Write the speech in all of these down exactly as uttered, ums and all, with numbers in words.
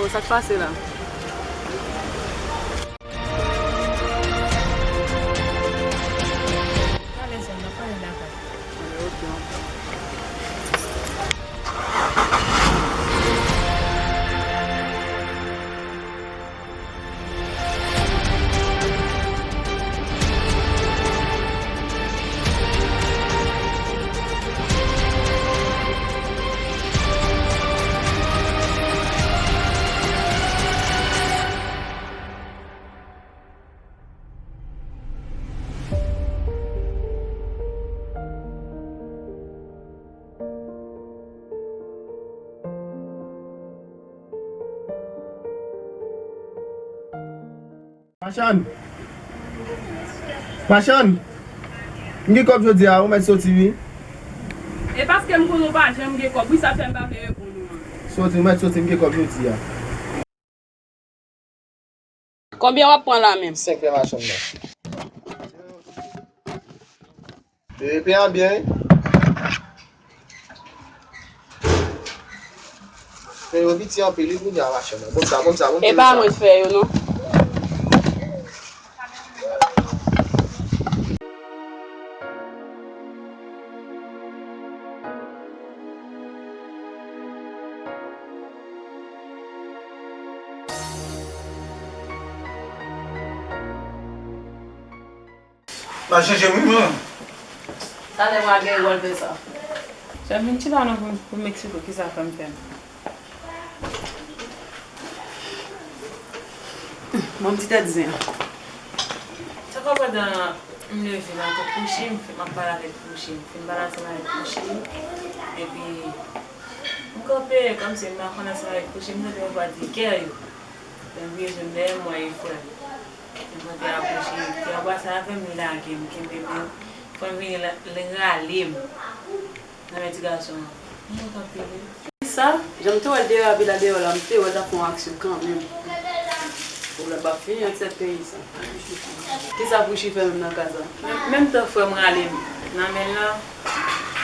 Bon, sa k pase la? Pale sèl, n ap pale lakay. Ok. Machann! Machann! M gen kòb jodi a, ou mèt soti wi. E paske m konnen w pa janm gen kòb wi, sa fè m pa vle reponn ou an. Soti, ou mèt soti, m gen kòb jodi a. Konbyen w ap pran la menm? Senk pè machann nan. E pen an byen wi. Pen yo piti anpil wi kounye a machann nan. Bon sa, bon sa, bon. E pa mwen k fè yo non. Pa chèche m wi mwen. Talè mwen a gen wòl fè sa. Sè m vin chita non pou, pou m eksplike w kisa fè m fè m. Bon, m ti tèt zen an. Sa fè pandan m leve la, m ap kouche, m ap pale avèk Pouchi, m fin pale ansanm avèk Pouchi, epi m kanpe, kòmsi m pa konn ansanm avèk Pouchi, m santi yon fatige yo. Lè m vire je m dèyè m wè e frè m. M kontre a Pouchi, ti anba sa avè m, li lage m, kenbe men m, fè m vini, l rale m. Nan men ti gason an. Mwen kanpe wi. Kisa? Jan m te wè l deyò a, epi la deyò la, m te wè l t ap fè yon aksyon kanmenm. Pwoblèm p ap fini ant sèt peyi sa. Kisa Pouchi fè menm nan kaz la? Menm, menm tan frè m rale m nan men l lan,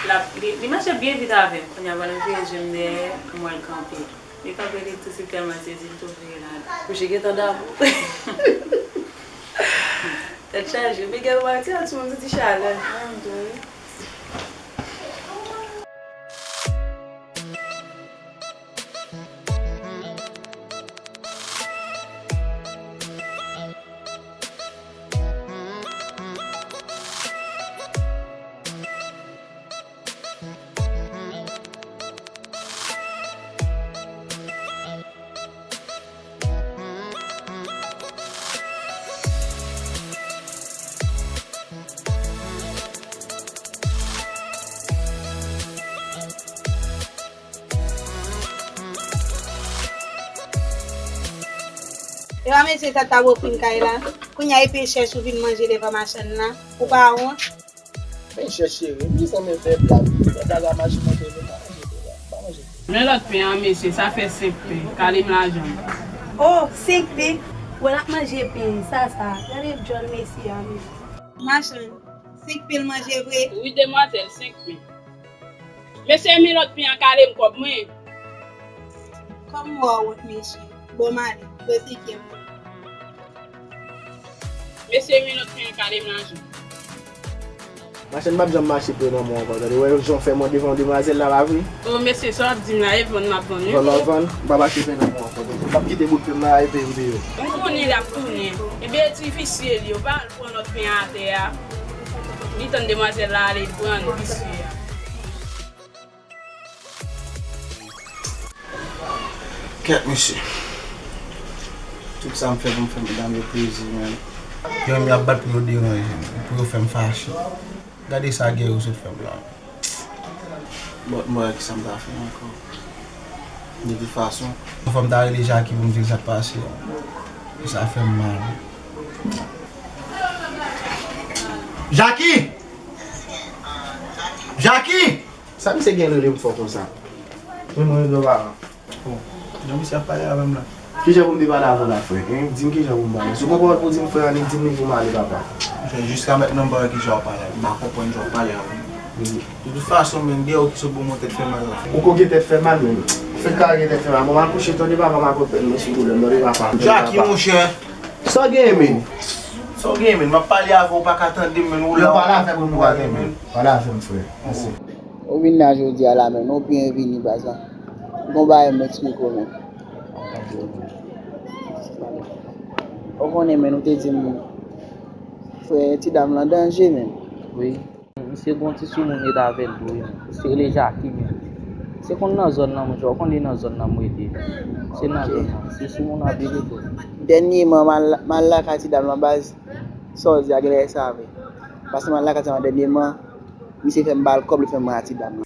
l ap, li, li mache byen vit avè m. Kounye a, pandan m vire je m dèyè, m wè l kanpe. Li kanpe, li tou, se tèlman sezi, li tou vire la. Pouchi gentan damou. Tèt chaje. Miguel Martial sou yon ti chalè. Mwen menm tou, wi. Ewa mesye, sa t ap reprann kay la. Kounye a epi chèch ou vin manje devan machann nan. Ou pa wont? Men chèche, wi, m jis renmen fè blag. Lè blag la mache monte, nou pa manje tou la. Pa manje tou. Men lòt pen an, mesye, sa fè senk pen. Kale m lajan m. Oh, senk pen? Bon, l ap manje pen, sa, sa. Gade djòl mesye a, men. Machann, senk pen l manje vre? Wi, demwazèl, senk pen. Mesye, men lòt pen an, kale m kòb mwen. Kòman w wont, mesye? Bon, m ale. Bon, senkyèm. Mesye, men lòt pen an, kale m lajan. Machann, m p ap janm mache pen nan men w ankò, tande. Ou wè jan w fè m devan demwazèl la, pa vre? O, mesye, sa w ap di m la, e vann m ap vann, wi. Vann w ap vann? M p ap achte pen nan men w ankò, tande. M p ap kite bout pen m nan la, e pen m deyò. M konnen l ap tounen. Ebyen, e ti visye li, yo pa al pran lòt pen atè a. Li tann demwazèl la ale pran visye a. Kèt mesye. Tout sa m fè pou m fè medam yo plezi, men. Yo menm y ap bat pou yo deranje m, pou yo fè m fache. Gade sa Guerrero sot fè m la. But m wè kisa m ta fè ankò. De tout fason. Fò m ta rele Jackie pou m di l sa k pase a. Sa fè m mal. Jackie! Jackie! Sa misye gen rele m fò konsa? Mwen, mwen, mwen, paran. Bon, jan misye ap pale avè m la. Kijan pou m te pale avè w la, frè? Hein? Di m kijan pou m pale. Si w gen pawòl pou w di m, frè, annik di m li pou m ale, papa. Misye, jiska mèt nan ba kijan w ap pale. M pa konprann jan w ap pale avè m. De tout fason, men, deyò ki sot bon mwen tèt fè mal la. Ou ko gen tèt fè mal, men. Fè kare tèt fè mal. Bon, m al kouche tande papa, m a konprann mwen sou doulè m tande papa. Jackie, monchè. Sa w genyen, men? Sa w genyen, men? M ap pale avè w, ou pa ka tande m, men, ou la. Yo pale avè m, ou pa tande m. Pale avè m, frè. Mèsi. Ou vin la jodi a la, men, ou byen vini, baz la. Gon bagay m eksplike w, men. Ou konnen, men, ou te di m, frè, ti dam lan danje, men. Wi. Misye gon ti soumoun rete avè l tou wi, men. Misye rele Jackie, men. Se konn nan zòn nan, monchè, ou konn li nan zòn nan m rete. Se nan zòn nan. Se soumoun anpil wi, bro. Dènyèman, m al, m al lakay ti dam lan baz. Sa w di a genlè e sa vre. Paske m al lakay ti dam lan dènyèman, misye fè m ba l kòb, li fè m wè a ti dam lan.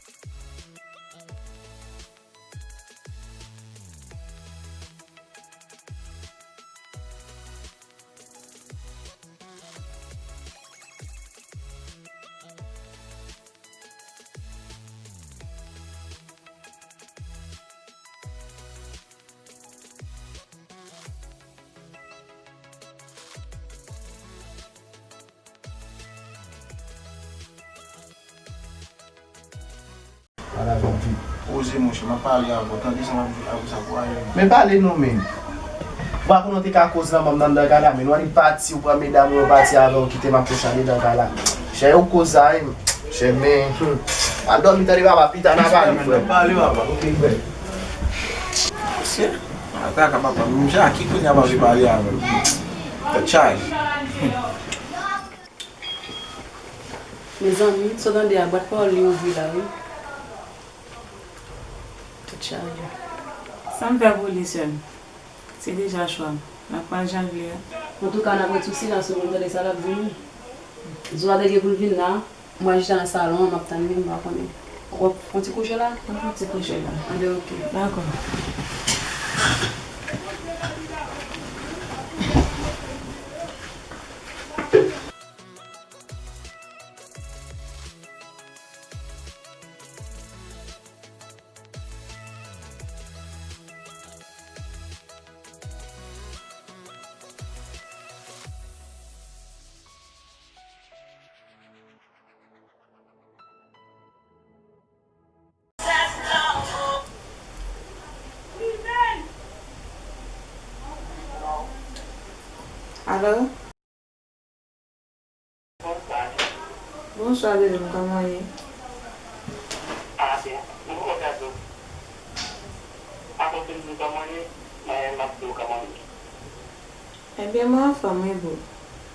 Pale avè m vit. Poze, monchè, m ap pale avè w. Tande sa m ap di, apre sa pou ale. Men pale non, men. Ou pa konnen w te ka koz lanmò m nan anndan kay la, men ou annik pati, ou pran medam ou yo pati avè w, kite m ap kouche anndan kay la. Chè, ou koz sa, wi. Chè, men, hmm. Al dòmi, tande papa, pita n a pale, frè. N ap pale, papa. Ok, frè. Mesye, ataka papa, menm Jackie kounye a pa vle pale avè m. Tèt chaje. Mezanmi, sa w tande a, bwat pawòl li ouvri la, wi. Tèt chaje. Sa m fè pou li, sè m? Se deja chwa m. L ap pran l jan l vle a. Antouka, n ap ret sou silans nou pou n tande sa l ap di nou. Zola te gen pou l vin la. Mwen jis nan salon an, m ap tann li, m pa konnen. W ap fè yon ti kouche la? M ap fè yon ti kouche la. Anben, ok. Dakò. Alo? Bonswa. Bonswa, bebe m, kòman w ye? Ah, byen. Mwen kontan tou. Avan pou m di w kòman w ye, mwen, m ap di w kòman m ye. Ebyen, mwen anfòm, wi, boo.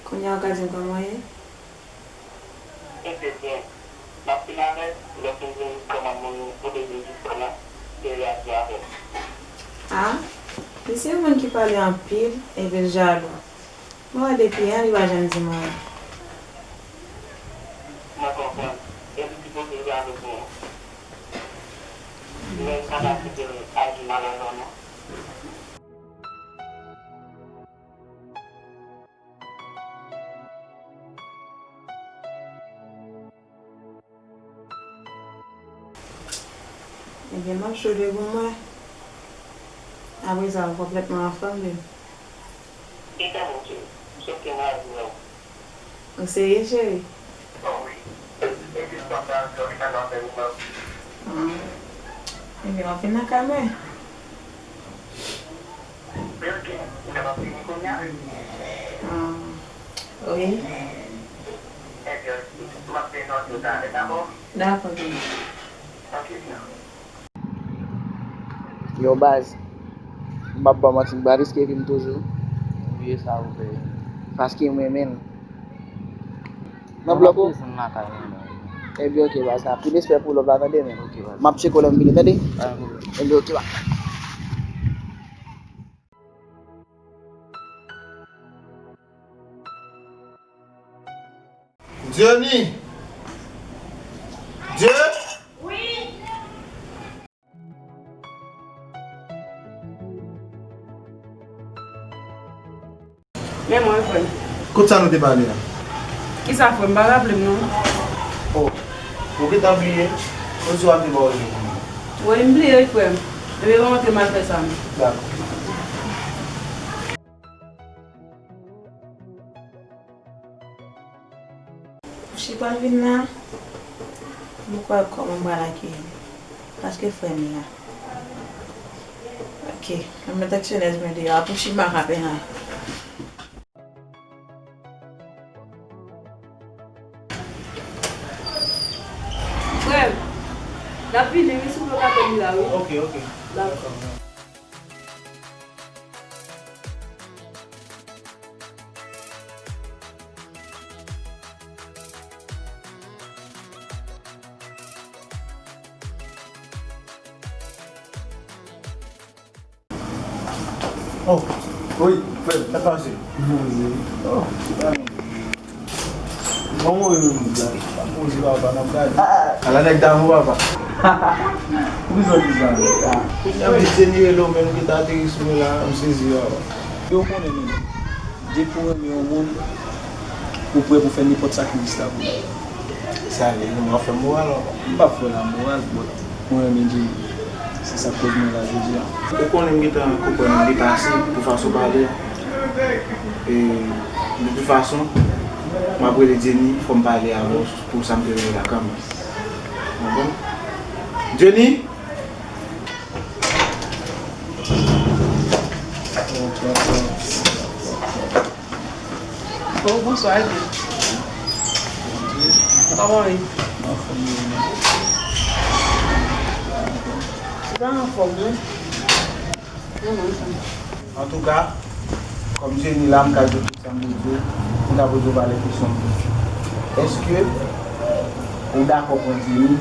Kounye a, w ka di m kòman w ye? Ebyen, byen. M ap fin avè w, lè w fin di m kòman moun ou te vin jis kòman, se reyaksyon avè w. Ah, li se yon moun ki pale anpil, epi l jalou. Mwen wè depi yè li pa janm di m anyen. Mwen konprann. E li sipoze jalou pou ou. Men m pa ta kite l aji mal avè w non. Ebyen, m ap cho depi m wè. Apre sa, ou konplètman anfòm, bebe. Li tèlman tchil, m sot gen razi wè w. Ou serye, cheri? O wi. E jis konsa, m sot nan lòt peyi m. Ah. Ebyen, w ap vin nan kay mwen? Wi, ok. M kapab vini kounye a? Ah, wi. Ebyen, m ap vin nan jou talè, dakò? Dakò, bebe. Ok, byen. Yo, baz, m p ap ba w manti, m pa riske vi m toujou. Wi, e sa ou fè. Paske m renmen l. Nan blòk ou? Mwen ap desann lakay mwen la. Ebyen, ok, baz, anpil respè pou love la, tande, men. Ok, baz. M ap tcheke w lè m vini, tande? Pa gen pwoblèm. Ebyen, ok, baz. Dieuny! Dieu! Wi! Men mwen, frè m. Kot sa nou te pale a? Kisa, frè m? M pa raple m, non. Oh, ou gentan bliye? Yon jou a m te ba w li. Wi, m bliye, wi, frè m. Ebyen, ban m antre m al fè sa, m. Dakò. Kouchi pral vin la, m kwè kòman m pral akeyi l, paske frè m la. Ok, mwen met aksyonè mwen deyò a pou Chima k ap en an. Frè m, n ap vini wi, si w vle w ka tann li la wi. Ok, ok. Dakò. Oh, wi, frè m, sa k pase? Manje. Oh, se pa nou. Bon, mwen menm, la. Pa poze papa, n ap gade. Ah, ala nèg damou, papa. Poukisa w di sa? Ah. Kounye a, m di Jenny rele w, men m gentan ateri sou mwen la, m sezi, papa. Yo konnen menm. Depi w renmen yon moun, ou prè pou fè nenpòt sakrifis la pou li. Sa vle di w ap fè moral ankò? M p ap fè lamoral, but mwen renmen Jenny. Se sa k koz mwen la jodi a. Ou konnen m gentan konprann depase pou fason w pale a. E, de tout fason, m ap rele Jenny, fò m pale avè w pou sa m te rele la kanmenm. Ou konprann? Jenny! Oh, bonswa, Epi. Kòman w ye? Anfòm, wi. Ou pa anfòm, non? Non, non, non. Antouka, kòm Jenny la, m ka di w tout sa m vle di w, m ka poze w valè kesyon m tou. Èske ou dakò pran Jenny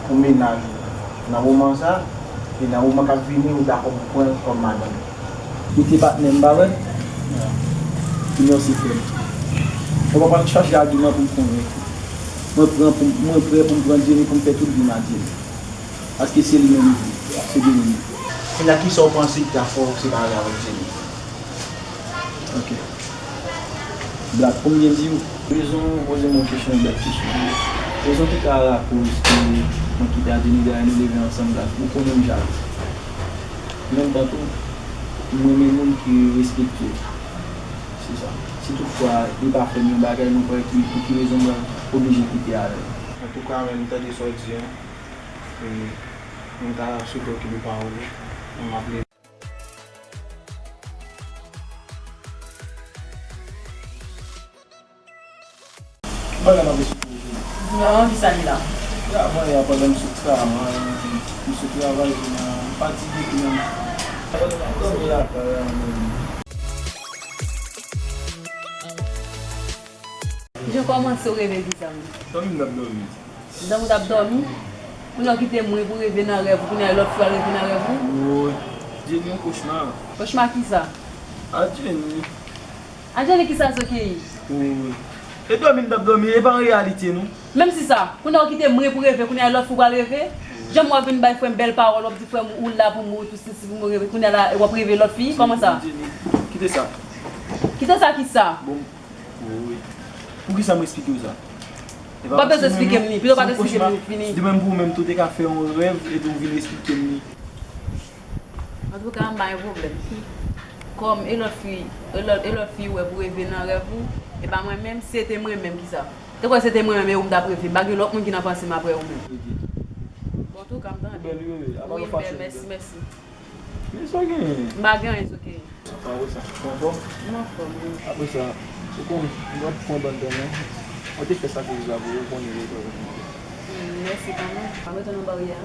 pou mennaj ou nan moman sa, e nan moman k ap vini, ou dakò pou pran l kòm madanm? Koute patnè m, pa vre? Ki mèsi, frè m. Mwen pa pral chache agiman pou m konvenk ou. Mwen pran pou, mwen prè pou m pran Jenny, pou m fè tout vi m ak Jenny. Paske se li menm m vle. Se li menm. Kounye a, kisa w panse ki ta fè w separe avèk Jenny? Ok. Black, pou m byen di w, rezon, ou poze m yon kesyon, yon bèl kesyon. Rezon ki ka lakoz ke mwen kite a Jenny, dayè nou leve ansanm, Black, ou konnen m jalou. Menm tan tou, m renmen moun ki respekte. Se sa. Si toutfwa li pa fè m yon bagay, mwen pa wè ki, pou ki rezon mwen oblije kite avè l. Antouka, men m tande sa w di a. E m ta swete w kenbe pawòl ou. M ap leve. Bagay m ap esplike w. Non, kisa li la? Ya, mwen, ya, pandan m sot travay, m sot travay, m fatige tou menm. Pandan m ap dòmi lakay la menm. Jan kòmanse w reve bizarman. Dòmi m t ap dòmi. Dòmi w t ap dòmi? Kounye a w kite mwen pou reve nan rèv ou, kounye a lòt fi w al reve nan rèv ou? Woy, Jenny yon kochma. Kochma kisa? A Jenny. A Jenny kisa Zokeyi? Woy. E dòmi m t ap dòmi, e pa an reyalite non. Menm si sa, kounye a w kite mwen pou reve, kounye a lòt fi w pral reve? Jan w ap vin bay frè m bèl pawòl, w ap di frè m ou la pou mwen, ou tou sesi pou mwen reve, kounye a la w ap reve lòt fi, kòman sa? Jenny, kite sa. Kite sa kisa? Bon, Wi. Poukisa m esplike w sa? Ou pa bezwen esplike m li. Pito pa t esplike m li, fini. Di mwen pou ou menm tou te ka fè yon rèv epi ou vin esplike m li. Antouka, m pa gen pwoblèm. Kòm e lòt fi, e lòt, e lòt fi wè pou reve nan rèv ou, e pa mwen menm, si se te mwen menm kisa? Te kwè se te mwen menm e ou m t ap reve. M pa gen lòt moun ki nan panse m aprè ou menm. Bon, antouka, m tande. Ou bèl wi, wi. Wi, m bèl, mèsi, mèsi. Men sa w genyen? M pa gen anyen, Zokeyi. Apre sa, ou anfòm? M anfòm, wi. Apre sa, ou konnen, m ap pran bann tan non. Mwen te fè sakrifis la pou ou, ou konnen lè sa. Mèsi kanmenm. M ap retounen nan baryè a.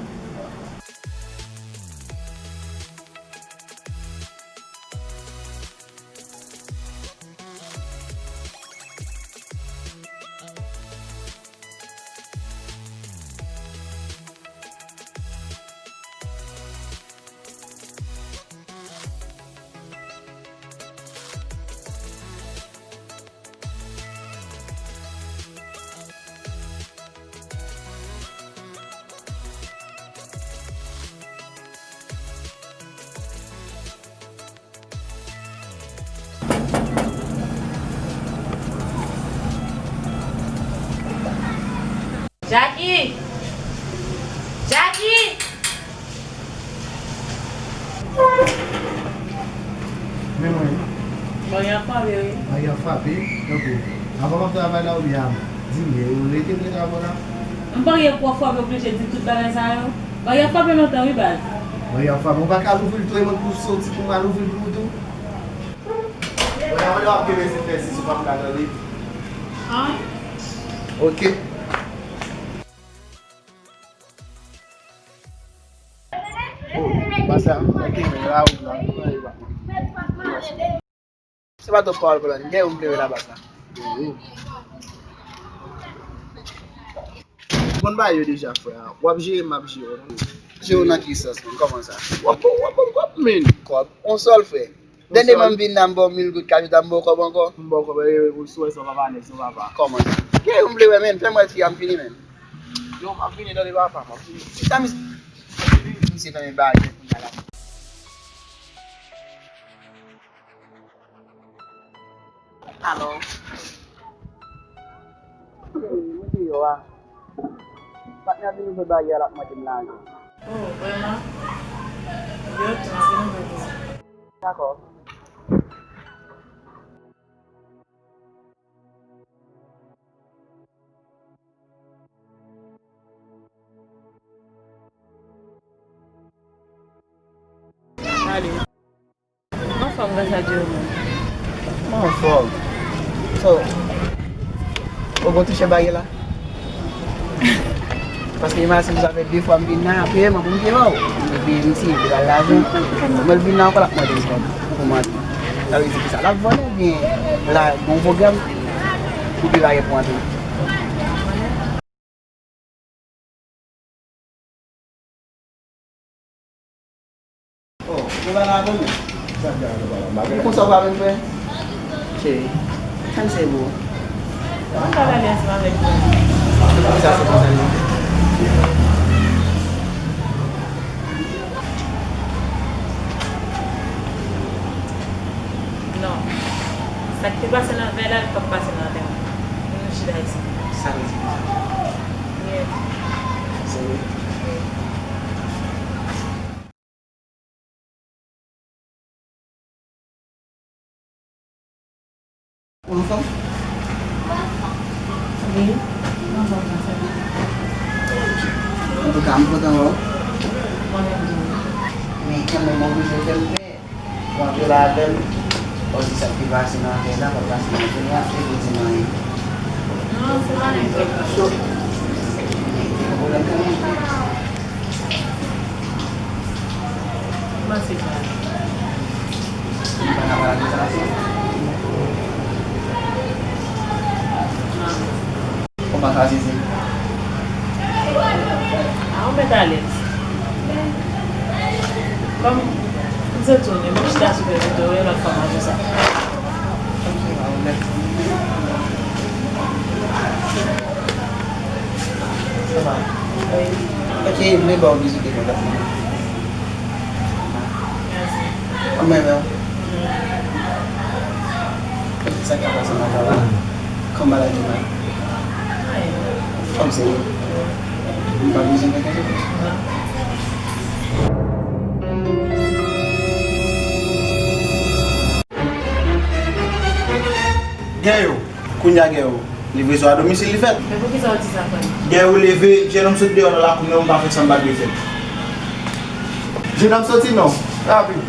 Jackie! Jackie! Men mwen. Mari ap frape, wi. Mari ap frape? Ok. Avan m ap travay la oubyen di m, yo rete prete avè w la? M pa gen pwòf frape oblije di tout bagay sa yo. Mari ap frape lontan, wi, baz. Wi, anfòm. Ou pa ka louvri l tou, e mwen pou soti pou m al louvri l pou ou tou? Mwen, mwen ap kenbe se fè si sou pa m ka tande. An? Ok. Oh, pa sa. Ok, men la ou la. Se pa twòp pawòl kolòn. Gen yon m vle wè la baz la. Ou konn bagay yo deja, frè. W ap jere m, m ap jere w. Jere w nan ki sans, menn? Kòman sa? W ap, w ap ban m kòb, menn. Kòb? On sèl, frè. Dènye mwa m vin la, m ba w mil goud, ka jodi a m ba w kòb ankò. M ba w kòb, e, ou sou wè sa, papa, nèg, sa, papa. Kòman sa? Gen yon m vle wè, menn. Fè m wè si a m fini, menn. Yo, m ap vini, tande, papa, m ap vini. Chita, mis-, misye nan men bagay kounye a la. Alo. Mwen deyò a. Patnè a vin ouvè baryè a, l ap mande m lajan. Oh, vrèman? Yo, tou, m ap vin ouvè pou ou. Dakò. Ale. Anfòm, gras a Dye, ou menm? Mwen anfòm. So, ou gon touche baryè la? Paske imajine sa fè de fwa m vin la, premyèman pou m te wè w. M te peye misye, m te ba l lajan. Mwen vin la ankò, l ap mande m kòb pou m antre. Sa vle di ki sa? L ap vòlè oubyen la gon pwogram pou te baryè pou antre? Oh, nou pa la atann? Ou konsa w pa menm fè? Cheri, fè m sere pou ou. Mwen pa pale ansanm avèk ou. Sa se konsa l ye. Non. Sa k te pase nan vèy la, li p ap pase nan antèman. Nou chita isit. Sa vle di kisa? Wi. Serye? Wi. Ou anfòm? Wi, m anfòm, sa. Antouka, m kontan wè w. Mwen menm tou. Men kanmenm, ou oblije fè m pè. Ou antre la avè m, ou di sa k te pase nan antèman, pa pase nan antèman, epi w di m anyen. Non, se pa nenpòt. Gon pwoblèm kanmenm. Kòman se pale? M pa ka pale avè w sa, se. Kòman sa, Zizi? A, ou mèt alèz. Kòm m se tounen, m chita sou pye pito, e lòt fwa m ap fè sa. Sa va? Wi. Ok, m vle ba w bizou ke kontak mwen. Mèsi. Mwen menm. Sa k ap pase nan kay la? Kòman bagay yo la? Kòm se ou. M pa bezwen fè kèk. Gen yo. Kounye a gen yo. Livrezon a domisil li fèt. Men poukisa w di sa, frè m? Gen yo leve, jennonm sot deyò nan lakou, men ou pa fè sa m pa dwe fè. Jennonm soti non. Rapid.